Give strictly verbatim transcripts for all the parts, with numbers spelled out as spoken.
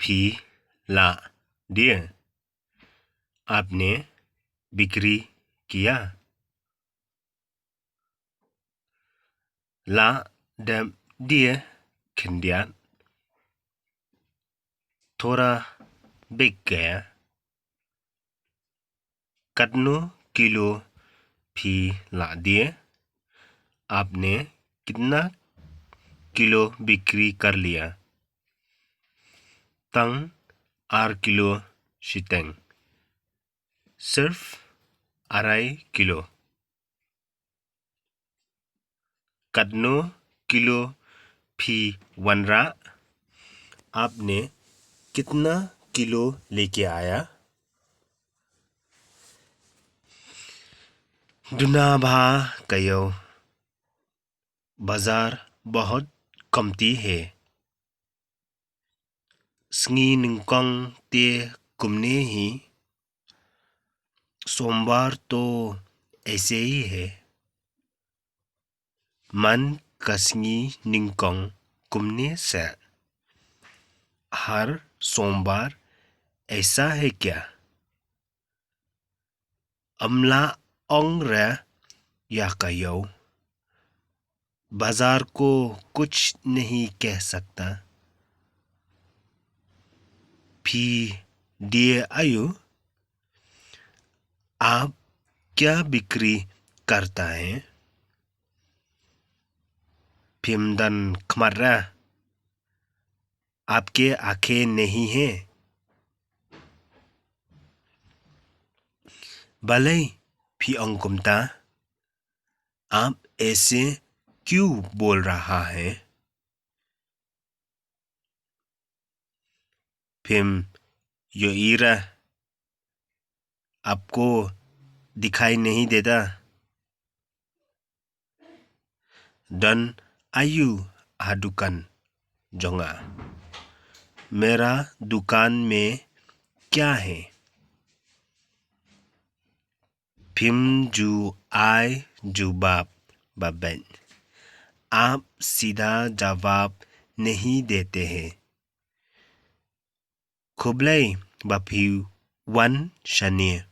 phi lah diye? आपने बिक्री किया? Lah dep diye khyndiat? थोड़ा बिक गया। Katno kilo phi lah diye? आपने कितना किलो बिक्री कर लिया? Tang ar kilo shiteng। सिर्फ अढ़ाई किलो। Katno kilo phi wanrah? आपने कितना किलो लेके आया? Duna bha ka ïew, बाजार बहुत कमती है। Sngi nyngkong te kumne hi। सोमवार तो ऐसे ही है। Man ka sngi nyngkong kumne seh? हर सोमवार ऐसा है क्या? Ym lah ong re ïa ka ïew, बाजार को कुछ नहीं कह सकता। Phi die aïu? आप क्या बिक्री करता है? Phim don khmat re? आपके आंखें नहीं है? Balei phi ong kumta? आप ऐसे क्यों बोल रहा है? Phim ïohi re? आपको दिखाई नहीं देता? Don aïu ha dukan jong nga? मेरा दुकान में क्या है? Phim ju ai jubab ba beit। आप सीधा जवाब नहीं देते हैं। Khublei ba phi wan shane।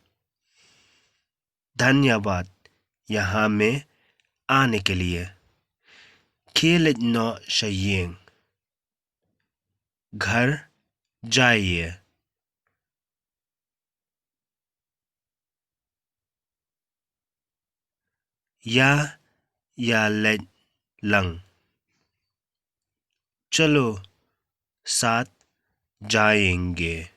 धन्यवाद यहाँ में आने के लिए। Khie leit noh sha ïing। घर जाइए। Ïa ïaleit lang। चलो साथ जाएंगे।